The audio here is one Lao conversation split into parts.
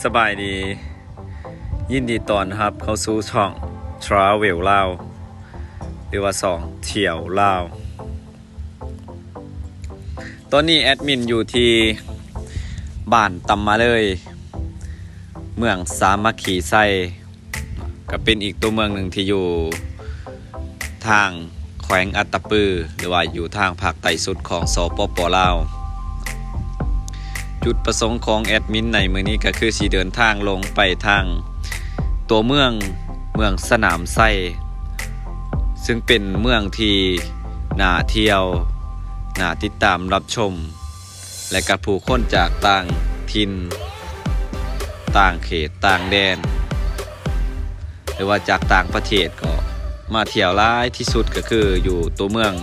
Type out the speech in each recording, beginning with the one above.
ສະບາຍດີ ຍິນດີຕ້ອນຮັບເຂົ້າສູ່ຊ່ອງ Travel ລາວ ຫຼືວ່າຊ່ອງທ່ຽວລາວ. ຕອນນີ້ແອດມິນຢູ່ທີ່ບ້ານຕຳມະເລີຍ ເມືອງສາມັກຄີໄຊ ກໍເປັນອີກຕົວເມືອງໜຶ່ງທີ່ຢູ່ທາງແຂວງອັດຕະປື ຫຼືວ່າຢູ່ທາງພາກໃຕ້ສຸດຂອງ ສປປ ລາວ. ຈຸດປະສົງຂອງແອດມິນໃນມື້ນີ້ກໍຄືຊິເດີນທາງລົງໄປທາງຕົວເມືອງ ເມືອງສະໜາມໄຊ ຊຶ່ງເປັນເມືອງທີ່ໜ້າທ່ຽວ ໜ້າຕິດຕາມຮັບຊົມ ແລະ ກະຜູ້ຄົນຈາກຕ່າງຖິ່ນ ຕ່າງເຂດ ຕ່າງແດນ ຫຼືວ່າຈາກຕ່າງປະເທດກໍມາທ່ຽວຫຼາຍທີ່ສຸດ ກໍຄືຢູ່ຕົວເມືອງ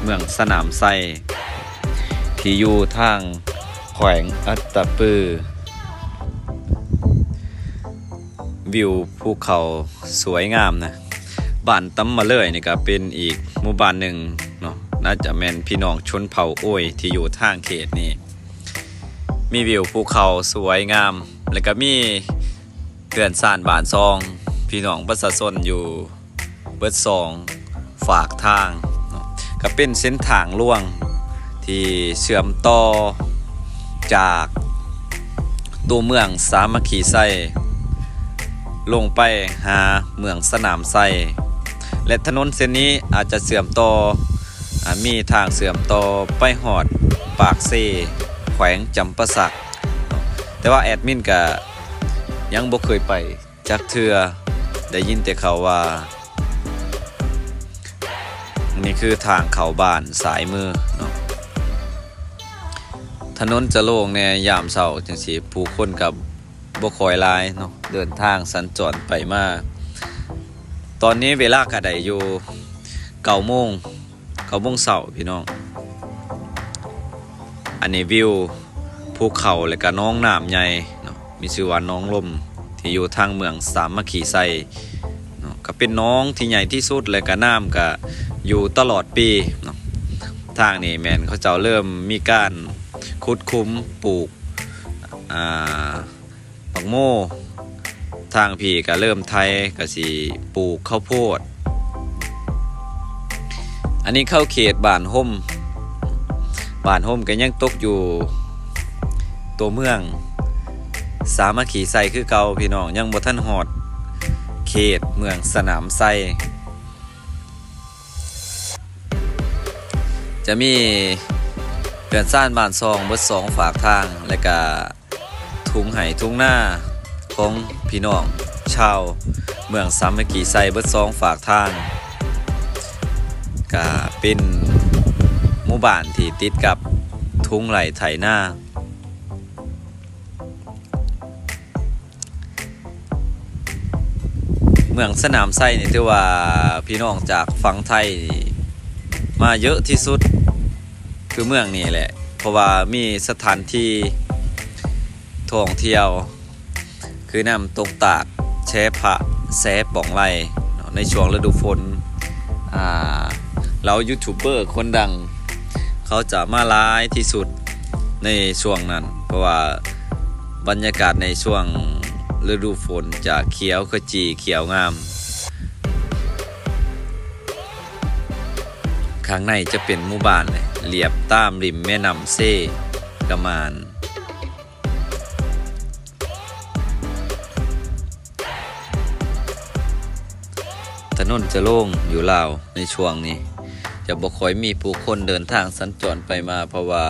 ເມືອງສະໜາມໄຊ ທີ່ຢູ່ທາງແຂວງອັດຕະປື. ວິວພູເຂົາສວຍງາມນະ. ບ້ານຕຳມະເລີຍນີ້ກໍເປັນອີກໝູ່ບ້ານໜຶ່ງເນາະ ໜ້າຈະແມ່ນພີ່ນ້ອງຊົນເຜົ່າໂອຍທີ່ຢູ່ທາງເຂດນີ້. ມີວິວພູເຂົາສວຍງາມ ແລ້ວກໍມີເຮືອນຊານບ້ານຊ່ອງ ພີ່ນ້ອງປະຊາຊົນຢູ່ເບິດສອງ ຝາກທາງເນາະ ກໍເປັນເສັ້ນທາງຫຼວງທີ່ເຊື່ອມຕໍ່ຈາກຕົວເມືອງສາມັກຄີໄຊ ລົງໄປຫາເມືອງສະໜາມໄຊ ແລະ ຖະໜົນເສັ້ນນີ້ອາດຈະເຊື່ອມຕໍ່ ອາ ມີທາງເຊື່ອມຕໍ່ໄປຮອດປາກເຊ ແຂວງຈຳປາສັກເນາະ ແຕ່ວ່າແອດມິນກະຍັງບໍ່ເຄີຍໄປ ຈັກເທື່ອ ໄດ້ຍິນແຕ່ເຂົາວ່າ ນີ້ຄືທາງເຂົ້າບ້ານສາຍມືເນາະ. ຖະໜົນຈະໂລ່ງແດ່ຍາມເຊົ້າຈັ່ງຊີ້ ຜູ້ຄົນກໍບໍ່ຄ່ອຍຫຼາຍເນາະ ເດີນທາງສັນຈອນໄປມາ. ຕອນນີ້ເວລາກໍໄດ້ຢູ່ເກົ້າໂມງ ເກົ້າໂມງເຊົ້າພີ່ນ້ອງ. ອັນນີ້ວິວພູເຂົາ ແລະກະໜອງນ້ຳໃຫຍ່ເນາະ ມີຊື່ວ່າໜອງລົມ ທີ່ຢູ່ທາງເມືອງສາມັກຄີໄຊເນາະ ກະເປັນໜອງທີ່ໃຫຍ່ທີ່ສຸດ ແລະກະນ້ຳກະຢູ່ຕະຫຼອດປີເນາະ. ທາງນີ້ແມ່ນເຂົາເຈົ້າເລີ່ມມີການຂຸດຂຸມປູກ ອ່າ ບັກໂມ ທາງພີ້ກະເລີ່ມໄຖ ກະຊິປູກເຂົ້າໂພດ. ອັນນີ້ເຂົ້າເຂດບ້ານຮົ່ມ ບ້ານຮົ່ມກະຍັງຕົກຢູ່ຕົວເມືອງສາມັກຄີໄຊຄືເກົ່າພີ່ນ້ອງ ຍັງບໍ່ທັນຮອດເຂດເມືອງສະໜາມໄຊ. ຈະມີເຮືອນຊານບ້ານຊ່ອງເບິດສອງຝາກທາງ ແລະກະ ທຸງໄຮ່ທຸງນາຂອງພີ່ນ້ອງຊາວເມືອງສາມັກຄີໄຊເບິດສອງຝາກທາງ ກະເປັນໝູ່ບ້ານທີ່ຕິດກັບທຸງໄຮ່ໄຖນາ. ເມືອງສະໜາມໄຊນີ້ຖືວ່າພີ່ນ້ອງຈາກຝັ່ງໄທນີ້ມາເຍອະທີ່ສຸດຄືເມືອງນີ້ແຫຼະ ເພາະວ່າມີສະຖານທີ່ທ່ອງທ່ຽວ ຄືນ້ຳຕົກຕາດ ແຊພະ ແຊປ່ອງໄລເນາະ ໃນຊ່ວງລະດູຝົນ ອ່າ ເຫຼົ່າຢູທູບເບີຄົນດັງ ເຂົາຈະມາຫຼາຍທີ່ສຸດໃນຊ່ວງນັ້ນ ເພາະວ່າບັນຍາກາດໃນຊ່ວງລະດູຝົນຈະຂຽວຂະຈີ ຂຽວງາມ. ຂ້າງໃນຈະເປັນໝູ່ບ້ານ ລຽບຕາມລິມແມ່ນ້ຳເຊກະໝານ. ຖະໜົນຈະໂລ່ງຢູ່ລາວໃນຊ່ວງນີ້ ຈະບໍ່ຄ່ອຍມີຜູ້ຄົນເດີນທາງສັນຈອນໄປມາ ເພາະວ່າ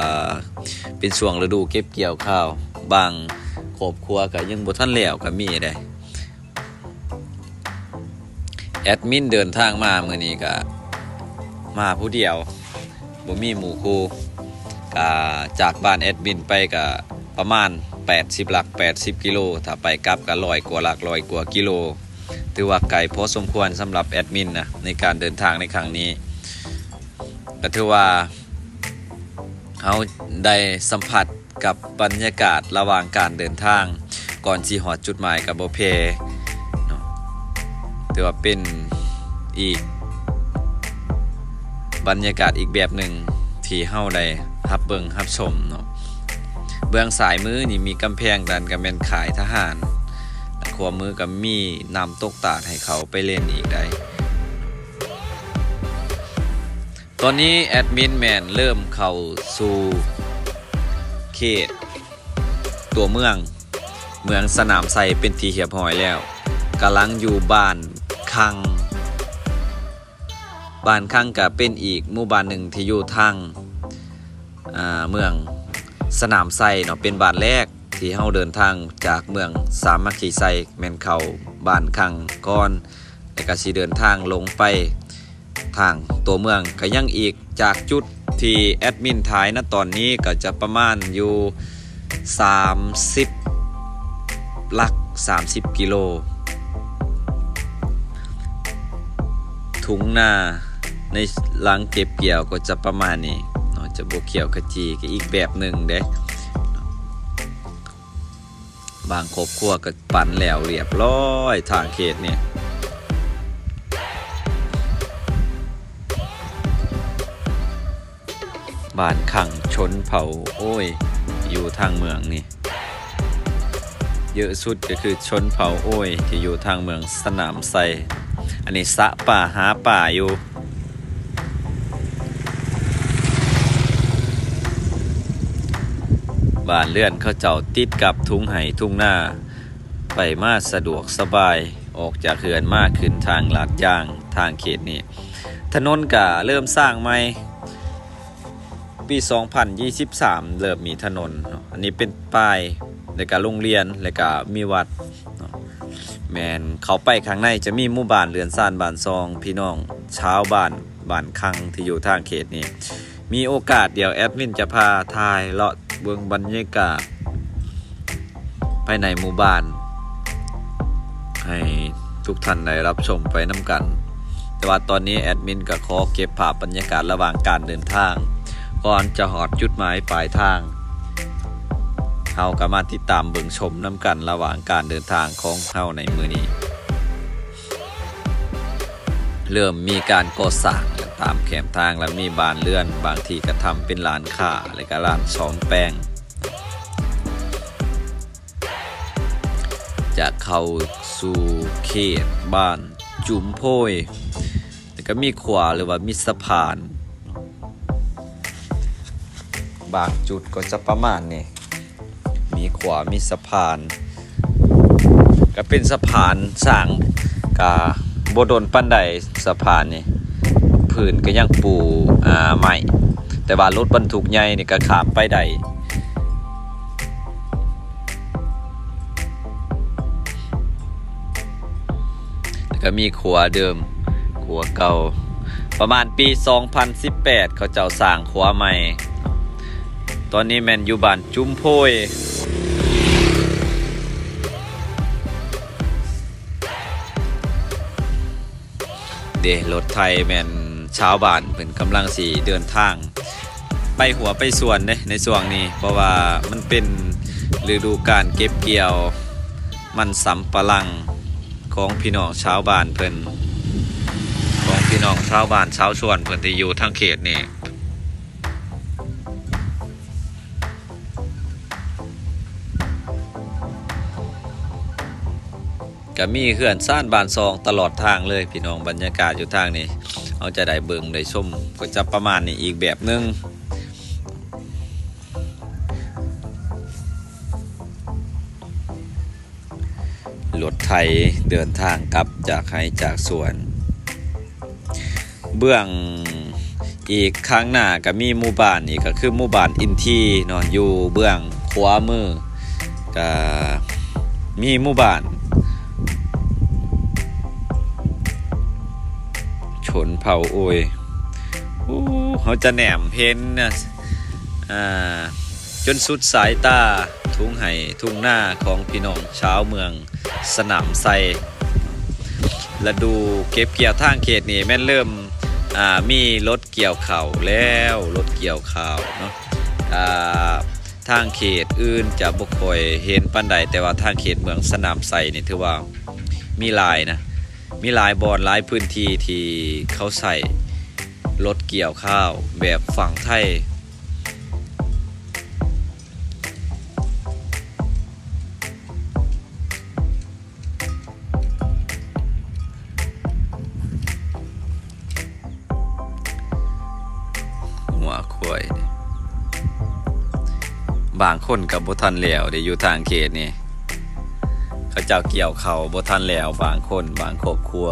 ເປັນຊ່ວງລະດູເກັບກ່ຽວຂ້າວ ບາງຄອບຄົວກະຍັງບໍ່ທັນແລ້ວກະມີເດ້. ແອດມິນເດີນທາງມາມື້ນີ້ກະມາຜູ້ດຽວ ບໍ່ມີໝູ່ຄູ່ ກະຈາກບ້ານແອດມິນໄປກະປະມານແປດສິບຫຼັກ ແປດສິບກິໂລ ຖ້າໄປກັບກະຮ້ອຍກວ່າຫຼັກ ຮ້ອຍກວ່າກິໂລ ຖືວ່າໄກພໍສົມຄວນສຳລັບແອດມິນນະ ໃນການເດີນທາງໃນຄັ້ງນີ້ ກະຖືວ່າເຮົາໄດ້ສຳຜັດ ກັບບັນຍາກາດລະຫວ່າງການເດີນທາງ ກ່ອນຊິຮອດຈຸດໝາຍກະບໍ່ແພ້ເນາະ ຖືວ່າເປັນອີກບັນຍາກາດອີກແບບໜຶ່ງທີ່ເຮົາໄດ້ຮັບເບິ່ງຮັບຊົມເນາະ. ເບື້ອງຊ້າຍມືນີ້ມີກຳແພງ ນັ້ນກໍແມ່ນຄ້າຍທະຫານ ແລະ ຂວາມືກໍມີນ້ຳຕົກຕາດໃຫ້ເຂົ້າໄປຫຼິ້ນອີກໄດ້. ຕອນນີ້ແອດມິນແມ່ນເລີ່ມເຂົ້າສູ່ເຂດຕົວເມືອງ ເມືອງສະໜາມໄຊເປັນທີ່ຮຽບຮ້ອຍແລ້ວ, ກຳລັງຢູ່ບ້ານຄັງ. ບ້ານຄັງກະເປັນອີກໝູ່ບ້ານໜຶ່ງທີ່ຢູ່ທາງ ອ່າ ເມືອງສະໜາມໄຊເນາະ, ເປັນບ້ານແລກທີ່ເຮົາເດີນທາງຈາກເມືອງສາມັກຄີໄຊ ແມ່ນເຂົ້າບ້ານຄັງກ່ອນ ແລ້ວກະຊິເດີນທາງລົງໄປທາງຕົວເມືອງ ກະຍັງອີກ ຈາກຈຸດທີ່ແອດມິນຖ່າຍນະຕອນນີ້ ກໍຈະປະມານຢູ່ສາມສິບ ຫຼັກສາມສິບກິໂລ. ທຸງນາໃນຫຼັງເກັບກ່ຽວກໍຈະປະມານນີ້ເນາະ, ຈະບໍ່ຂຽວຂະຈີ ກໍອີກແບບໜຶ່ງເດ້. ບາງຄອບຄົວກໍປັ່ນແລ້ວຮຽບຮ້ອຍ ທາງເຂດນີ້. ບ້ານຄັງຊົນເຜົ່າໂອ້ຍ ຢູ່ທາງເມືອງນີ້ ເຍອະສຸດກໍຄືຊົນເຜົ່າໂອ້ຍ ທີ່ຢູ່ທາງເມືອງສະໜາມໄຊ. ອັນນີ້ສະປາ ຫາປາຢູ່. ບ້ານເຮືອນເຂົາເຈົ້າຕິດກັບທຸງໄຮ່ທຸງນາ ໄປມາສະດວກສະບາຍ, ອອກຈາກເຮືອນມາຂຶ້ນທາງລາດຢາງ. ທາງເຂດນີ້ ຖະໜົນກະເລີ່ມສ້າງໃໝ່, ປີສອງພັນຊາວສາມເລີ່ມມີຖະໜົນເນາະ. ອັນນີ້ເປັນປ້າຍ ແລ້ວກະໂຮງຮຽນ ແລ້ວກະມີວັດເນາະ. ແມ່ນເຂົ້າໄປຂ້າງໃນຈະມີໝູ່ບ້ານເຮືອນຊານບ້ານຊ່ອງ ພີ່ນ້ອງຊາວບ້ານ ບ້ານຄັງທີ່ຢູ່ທາງເຂດນີ້. ມີໂອກາດດຽວແອດມິນຈະພາຖ່າຍເລາະເບິ່ງບັນຍາກາດ ພາຍໃນໝູ່ບ້ານ ໃຫ້ທຸກທ່ານໄດ້ຮັບຊົມໄປນຳກັນ. ແຕ່ວ່າຕອນນີ້ແອດມິນກໍຂໍເກັບພາບບັນຍາກາດລະຫວ່າງການເດີນທາງ ກ່ອນຈະຮອດຈຸດໝາຍປາຍທາງ. ເຮົາກໍມາຕິດຕາມເບິ່ງຊົມນຳກັນລະຫວ່າງການເດີນທາງຂອງເຮົາໃນມື້ນີ້. ເລີ່ມມີການກໍ່ສ້າງຕາມແຄມທາງ ແລະ ມີບ້ານເຮືອນ, ບາງທີ່ກະທຳເປັນຮ້ານຄ້າ ແລະ ກະຮ້ານສ້ອມແປງ. ຈະເຂົ້າສູ່ເຂດບ້ານຈຸມໂພຍ ແລ້ວກະມີຂົວ ຫຼືວ່າມີສະພານ, ບາງຈຸດກໍຈະປະມານນີ້. ມີຂົວ ມີສະພານ, ກະເປັນສະພານສ້າງກະບໍ່ດົນປານໃດ. ສະພານນີ້ ພື້ນກະຍັງປູ ອ່າ ໄມ້, ແຕ່ວ່າລົດບັນທຸກໃຫຍ່ນີ້ກະຂ້າມໄປໄດ້. ແລ້ວກະມີຂົວເດີມ ຂົວເກົ່າ. ປະມານປີສອງພັນສິບແປດ ເຂົາເຈົ້າສ້າງຂົວໃໝ່. ຕອນນີ້ແມ່ນຢູ່ບ້ານຈຸມໂພຍ. ເດ້ ລົດໄຖແມ່ນຊາວບ້ານເພິ່ນກຳລັງຊິເດີນທາງໄປຮົ້ວໄປສວນເດ້ ໃນຊ່ວງນີ້, ເພາະວ່າມັນເປັນລະດູການເກັບກ່ຽວມັນສຳປະຫຼັງ ຂອງພີ່ນ້ອງຊາວບ້ານເພິ່ນ, ຂອງພີ່ນ້ອງຊາວບ້ານຊາວສວນເພິ່ນທີ່ຢູ່ທາງເຂດນີ້. ກະມີເຮືອນຊານບ້ານຊ່ອງຕະຫຼອດທາງເລີຍພີ່ນ້ອງ. ບັນຍາກາດຢູ່ທາງນີ້ ເຮົາຈະໄດ້ເບິ່ງໄດ້ຊົມ ກໍຈະປະມານນີ້ອີກແບບໜຶ່ງ. ລົດໄຖເດີນທາງກັບຈາກໄຮ່ຈາກສວນ. ເບື້ອງອີກຂ້າງໜ້າກະມີໝູ່ບ້ານອີກ ກະຄືໝູ່ບ້ານອິນທີເນາະ, ຢູ່ເບື້ອງຂວາມືກະມີໝູ່ບ້ານຊົນເຜົ່າໂອ້ຍ. ໂອ້ ເຮົາຈະແນມເຫັນນະ ອ່າ ຈົນສຸດສາຍຕາ ທຸງໄຮ່ທຸງນາຂອງພີ່ນ້ອງຊາວເມືອງສະໜາມໄຊ. ລະດູເກັບກ່ຽວທາງເຂດນີ້ແມ່ນເລີ່ມ ອ່າ ມີລົດກ່ຽວເຂົ້າແລ້ວ, ລົດກ່ຽວເຂົ້າເນາະ. ອ່າ ທາງເຂດອື່ນຈະບໍ່ຄ່ອຍເຫັນປານໃດ, ແຕ່ວ່າທາງເຂດເມືອງສະໜາມໄຊນີ້ຖືວ່າມີຫຼາຍນະ, ມີຫຼາຍບ່ອນຫຼາຍພື້ນທີ່ທີ່ເຂົາໃຊ້ລົດກ່ຽວເຂົ້າແບບຝັ່ງໄທ. ບາງຄົນກໍບໍ່ທັນແລ້ວເດ້ ຢູ່ທາງເຂດນີ້ ເຂົາເຈົ້າກ່ຽວເຂົ້າບໍ່ທັນແລ້ວ ບາງຄົນ ບາງຄອບຄົວ.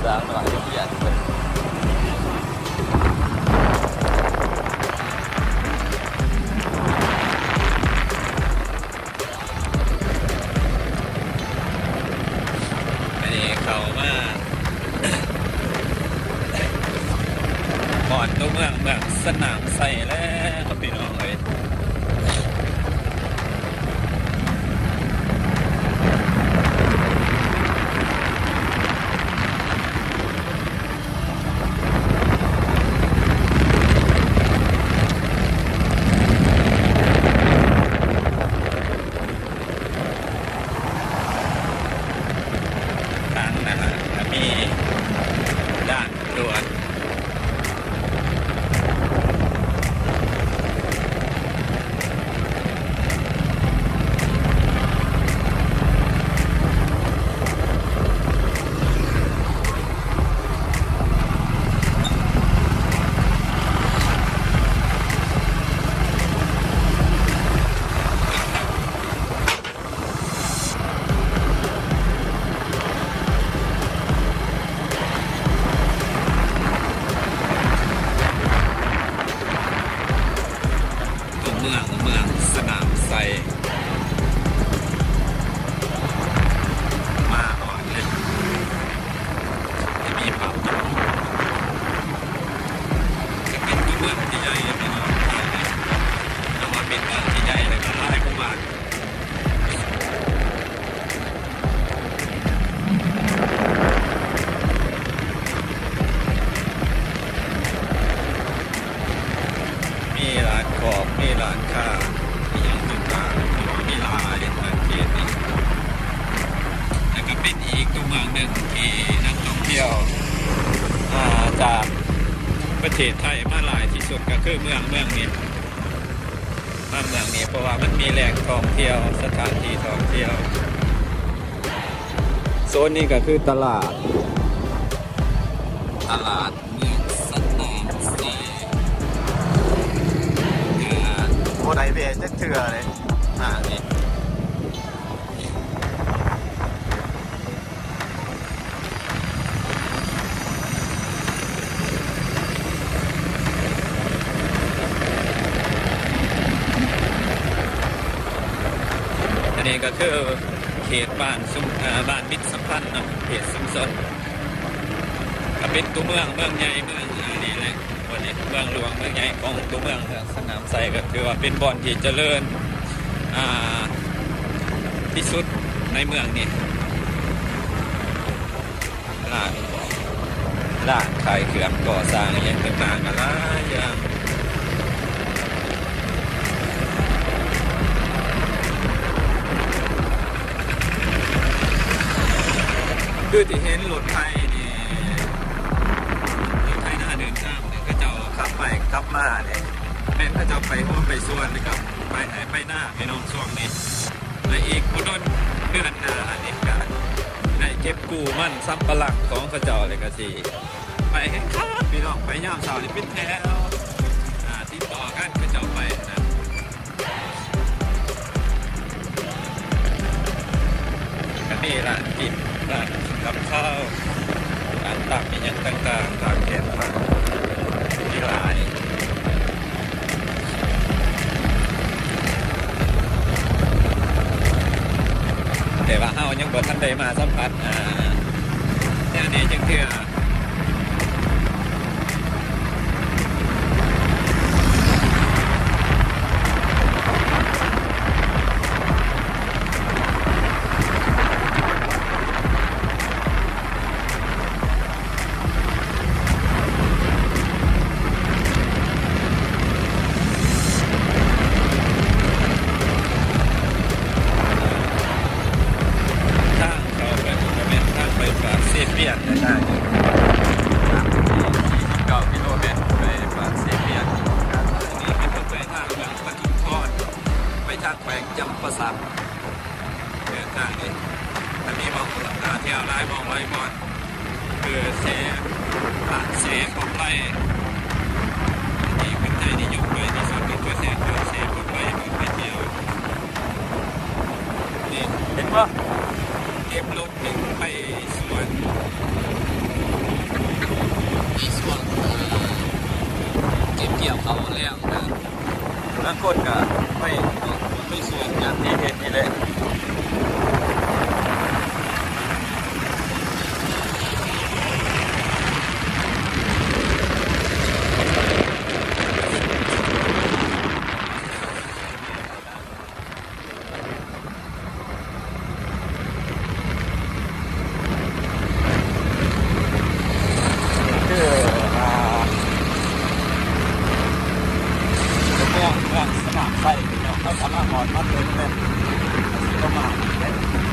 ສາວນ້ອຍເຮັດວຽກເພິ່ນ ອັນນີ້ເຂົ້າມາຮອດຕົວເມືອງ ເມືອງສະໜາມໄຊແລ້ວ ພີ່ນ້ອງເອີຍ. ທາງນັ້ນນະ ກະມີດ່ານ ຕຳຫຼວດ. ຕົວເມືອງ ເມືອງສະໜາມໄຊ ມາຮອດແລ້ວ ທີ່ມີປ້ຳ ກໍເປັນຕົວເມືອງທີ່ໃຫຍ່ ແຕ່ວ່າເປັນເມືອງທີ່ໃຫຍ່ ແລ້ວກໍຫຼາຍໝູ່ບ້ານ. ມີຮ້ານຂອງ ມີຮ້ານຄ້າ ມີຫຍັງຕ່າງໆ ມີຫຼາຍໃນເຂດນີ້ ແລ້ວກໍເປັນອີກຕົວເມືອງໜຶ່ງທີ່ນັກທ່ອງທ່ຽວ ອ່າ ຈາກປະເທດໄທມາຫຼາຍທີ່ສຸດ ກໍຄືເມືອງ ເມືອງນີ້ ມາເມືອງນີ້ ເພາະວ່າມັນມີແຫຼ່ງທ່ອງທ່ຽວ ສະຖານທີ່ທ່ອງທ່ຽວ. ໂຊນນີ້ກໍຄືຕະຫຼາດ ຕະຫຼາດເມືອງສະໜາມໄຊ ອ່າ ບໍ່ໄດ້ແວ່ຈັກເທື່ອເດ້ ມານີ້. ອັນນີ້ກໍຄືເຂດບ້ານຊຸມ ເອີ ບ້ານມິດສຳພັນເນາະ ເຂດຊຸມຊົນ ກໍເປັນຕົວເມືອງ ເມືອງໃຫຍ່ ເມືອງ ອັນນີ້ແຫຼະ ເມືອງຫຼວງ ເມືອງໃຫຍ່ຂອງຕົວເມືອງ ສະໜາມໄຊກໍຖືວ່າເປັນບ່ອນທີ່ຈະເລີນ ອ່າ ທີ່ສຸດໃນເມືອງນີ້ ຮ້ານ ຮ້ານຂາຍເຄື່ອງກໍ່ສ້າງອີ່ຫຍັງຕ່າງໆ ກໍຫຼາຍຢ່າງ ຄືທີ່ເຫັນລົດໄຖນີ້ ລົດໄຖນາເດີນຕາມ ເຂົາເຈົ້າຂັບໄປຂັບມານີ້ ແມ່ນເຂົາເຈົ້າໄປຮວມໄປຊວນ ຫຼືກັບໄປໄຮ່ໄປນາພີ່ນ້ອງຊ່ວງນີ້ ແລະ ອີກບໍ່ດົນເດືອນໜ້ານີ້ກະໄດ້ເກັບກູ້ມັນສຳປະຫຼັງຂອງເຂົາເຈົ້າ ແລ້ວກະຊິໄປແຫ່ງຄັກພີ່ນ້ອງ ໄປຍາມເຊົ້ານີ້ເປັນແຖວ ອ່າ ຕິດຕໍ່ກັນເຂົາເຈົ້າໄປຫັ້ນນະ. ກະມີຮ້ານກິນ ຮ້ານກັບຂ້າວ ຮ້ານຕັກອີ່ຫຍັງຕ່າງໆ ຕາມແຄມທາງ ມີຫຼາຍ ແຕ່ວ່າເຮົາຍັງບໍ່ທັນໄດ້ມາສຳຜັດ ອ່າ ແນວນີ້ຈັກເທື່ອ. ທາງເຂົ້າໄປພຸ້ນກະແມ່ນທາງໄປປາກເຊປຽນເດີ ທາງສີ່ສິບເກົ້າກິໂລແມັດໄປປາກເຊປຽນ. ທາງນີ້ເປັນລົດໄຟທາງເມືອງປະທຸມພອນ ໄປທາງແຂວງຈຳປາສັກ. ເດີນທາງນີ້ ໄປ ມີໝ່ອງທ່ອງທ່ຽວຫຼາຍໝ່ອງຫຼາຍບ່ອນ ຄືແຊ່ ປາກແຊ່ປອກໄລ ທີ່ເປັນທີ່ນິຍົມຫຼາຍທີ່ສຸດ ກໍຄືແຊ່ປາກແຊ່ປອກໄລ ເພິ່ນໄປທ່ຽວ. ນີ້ ເຫັນບໍ່? ເກັບລົດ ໄປສວນ ໄປສວນ ເກັບກ່ຽວເຂົ້າແລ້ວນະ ບາງຄົນກໍໄປ ໄປສວນຢ່າງທີ່ເຫັນນີ້ແຫຼະ. ນີ້ຄື ອ່າ ເມືອງ ເມືອງສະໜາມໄຊເນາະ ເຮົາສາມາດຮອດມາເຖິງແລ້ວ ຊິປະມານນີ້ແຫຼະ.